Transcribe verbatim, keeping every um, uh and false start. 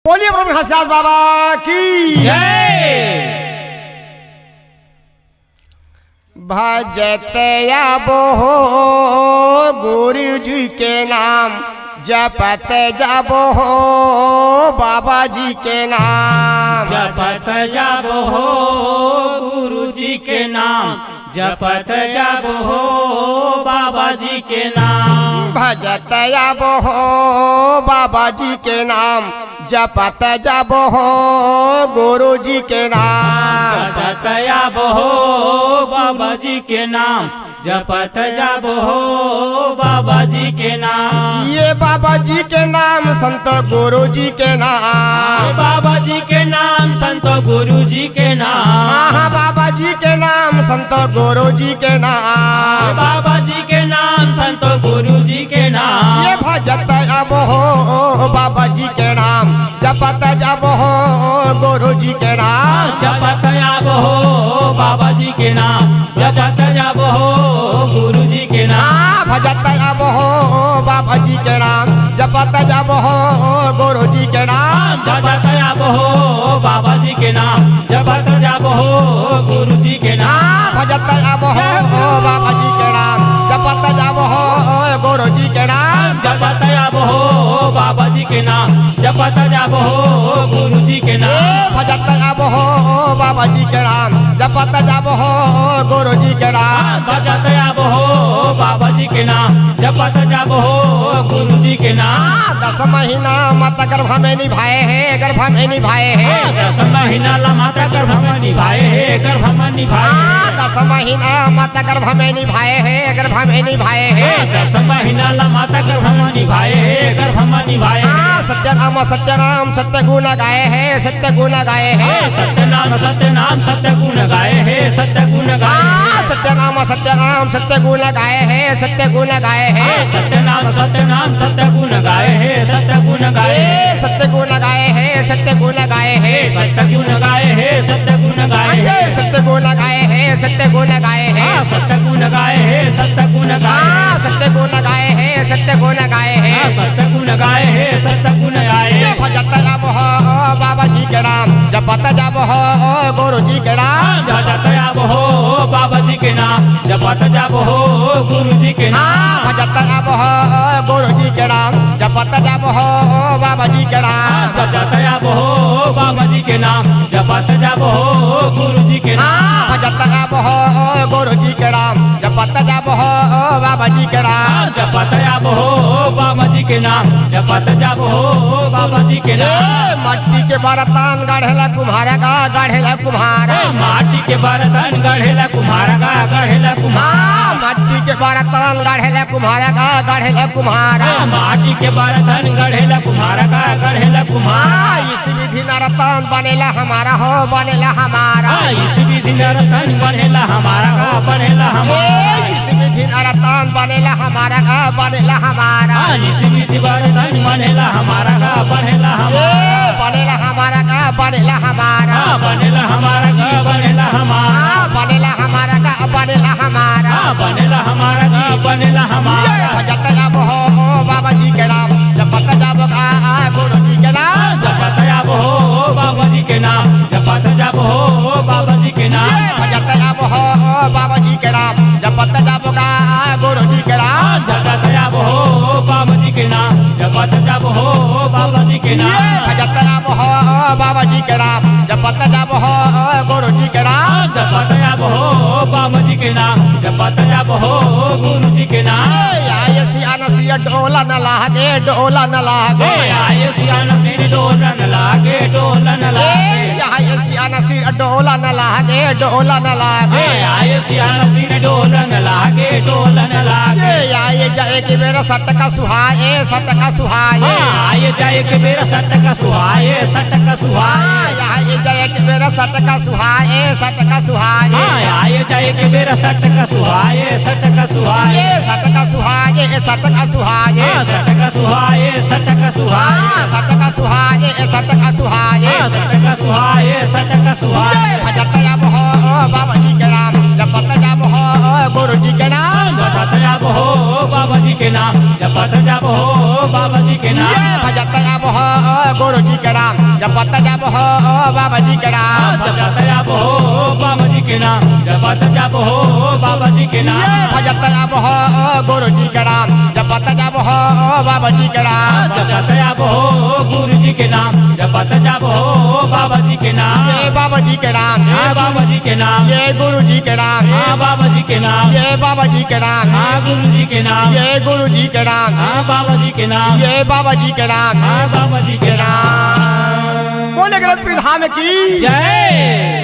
बोलिए प्रभु घासीदास बाबा की। जय। भजत आबो हो गुरु जी के नाम, जपत जाबो हो बाबा जी के नाम। जपत जाबो हो गुरु जी के नाम, जपत जाबो हो बाबा जी के नाम। भजत आबो हो बाबा जी के नाम, जपत जाबो हो गुरु जी के नाम। जपत आबो हो बाबा जी के नाम, जपत जाबो हो बाबा जी के नाम। ये बाबा जी के नाम, संत गुरु जी के नाम। बाबा जी के नाम, संत गुरु जी के नाम। हाँ, हाँ, बाबा जी के नाम, संत गुरु जी के नाम। बाबा जी के नाम, संत गुरु जी के नाम। ये भजत आबो हो बाबा जी के नाम, जपत जाबो हो गुरु जी के नाम। जपत आबो हो बाबा जी के नाम, जपत जाबो हो गुरु जी के नाम। हाँ, भजत आबो हो बाबा जी के नाम, जपत जाबो हो गुरु जी के नाम। जपत आबो हो बाबा जी के नाम, जपत जाबो हो गुरु जी के नाम। हाँ, भजत आबो हो बाबा जी के नाम, जपत जाबो हो गुरु जी के नाम। जपत आबो हो बाबा जी के नाम, जपत जाबो हो गुरु जी के नाम। ए, भजत आबो हो बाबा जी के नाम, जपत जाबो हो गुरु जी के नाम। भजत आबो हो बाबा जी के नाम, जपत जाबो हो गुरु जी के नाम। दस महीना माता गर्भ में निभाए हे, गर्भ में निभाए हे। दस महीना ला माता गर्भ में निभाए हे, गर्भ में निभाए हे। हाँ, दस महीना माता गर्भ में निभाए हे, गर्भ में निभाए हे। हाँ, दस महीना ला माता गर्भ में निभाए हे, गर्भ में निभाए हे। हाँ, सत्य नाम, सत्य नाम, सत्य गुण गाए हे, सत्य गुण गाए हे। हाँ, सत्य नाम, सत्य नाम, सत्य गुण गाए हे, सत्य गुण गाए हे। हाँ, सत्य नाम, सत्य नाम, सत्य गुण गाए हे, सत्य गुण गाए हे। हाँ, सत्य नाम, सत्य नाम, सत्य गुण गाए हे, सत्य गुण गाए हे। ए, सत्य गुण गाए हे, सत्य गुण गाए हे। सत्य गुण गाए हे, सत्य गुण गाए हे। ए, सत्य गुण गाए हे, सत्य गुण गाए हे। हाँ, सत्य गुण गाए हे, सत्य गुण गाए हे। हाँ, सत्य गुण गाए हे, सत्य गुण गाए हे। हाँ, सत्य गुण गाए हे, सत्य गुण गाए हे। ये भजत आबो हो बाबा जी के नाम, जपत जाबो हो गुरु जी के नाम। हाँ, भजत आबो हो बाबा जी के नाम, जपत जाबो हो गुरु जी के नाम। हाँ, भजत आबो हो गुरु जी के नाम, जपत जाबो हो बाबा जी के नाम। हाँ, भजत आबो हो बाबा जी के नाम, जपत जाबो हो गुरु जी के नाम। हाँ, भजत आबो हो गुरु जी के नाम, जपत जाबो हो बाबा जी के नाम। हाँ, जपत आबो हो बाबा जी के नाम, जपत जाबो हो बाबा जी के नाम। ए, मट्टी के बर्तन गढ़ेला कुम्हारा गा, गढ़ेला कुम्हारा। ए, माटी के बर्तन गढ़ेला कुम्हारा गा, गढ़ेला कुम्हारा। हाँ, मट्टी के बर्तन गढ़ेला कुम्हारा गा, गढ़ेला कुम्हारा। हाँ, माटी के बर्तन गढ़ेला कुम्हारा गा, गढ़ेला कुम्हारा। हाँ, इस विधि नरतन बनेला हमारा हो, बनेला हमारा। हाँ, इस विधि नरतन बनेला हमारा गा, बनेला हमारा। ए, इस विधि नरतन बनेला हमारा गा, बनेला हमारा। हाँ, इस विधि बरतन बनेला हमारा गा, बनेला हमारा। ए, बनेला हमारा गा, बनेला हमारा। हाँ, बनेला हमारा गा, बनेला हमारा। हाँ, बनेला हमारा गा, बनेला हमारा। हाँ, बनेला हमारा गा, बनेला हमारा। ये भजत आबो हो बाबा जी के नाम, जपत जाबो गा गुरु जी के नाम। जपत आबो हो बाबा जी के नाम, जपत जाबो हो बाबा जी के नाम। ये भजत आबो हो बाबा जी के नाम, जपत जाबो गा गुरु जी के नाम। जपत जाबो हो बाबा जी के नाम, जपत जाबो हो बाबा जी के नाम। ये भजत आबो हो बाबा जी के नाम, जपत जाबो हो गुरु जी के नाम। जपत जाबो हो बाबा जी के नाम, जपत जाबो हो गुरु जी के नाम। ए, आए सियान सिर डोलन लागे, डोलन लागे। ए, आए सियान सिर डोलन लागे, डोलन लागे। ए, आए सियान सिर डोलन लागे, डोलन लागे। ए, आए सियान सिर डोलन लागे, डोलन लागे। ए, आए जाए के बेरा सटका सुहाए, सटका सुहाए। हाँ, आए जाए के बेरा सटका सुहाए, सटका सुहाए। हाँ, आए जाए के बेरा सटका सुहाए, सटका सुहाए। हाँ, आए जाए के बेरा सटका सुहाए, सटका सुहाए। ए, सटका सुहाए, ए, सटका सुहाए। हाँ, सटका सुहाए, सटका सुहाए। हाँ, सटका सुहाए, ए, सटका सुहाए। हाँ, सटका सुहाए, सटका सुहाए। ए, भजत आबो हो बाबा जी के नाम, जपत जाबो हो गुरु जी के नाम। भजत आबो हो बाबा जी के नाम, जपत जाबो हो बाबा जी के नाम। ए, भजत आबो हो गुरु जी के नाम जपत जाब हो बाबा जी के नाम। जपत जाब हो बाबा जी के नाम, जपत जाब हो बाबा जी के नाम। ये भजत जाब हो गुरु जी के नाम, जपत जाब हो बाबा जी के नाम। जपत जाब हो गुरु जी के नाम, जपत जाब हो बाबा जी के नाम। ये बाबा जी के नाम, हाँ बाबा जी के नाम। ये गुरु जी के नाम, हाँ बाबा जी के नाम। ये बाबा जी के नाम, हाँ गुरु जी के नाम। ये गुरु जी के नाम, हाँ बाबा जी के नाम। ये बाबा जी के नाम, हाँ बाबा जी के नाम। बोले गलत प्रधान की जय।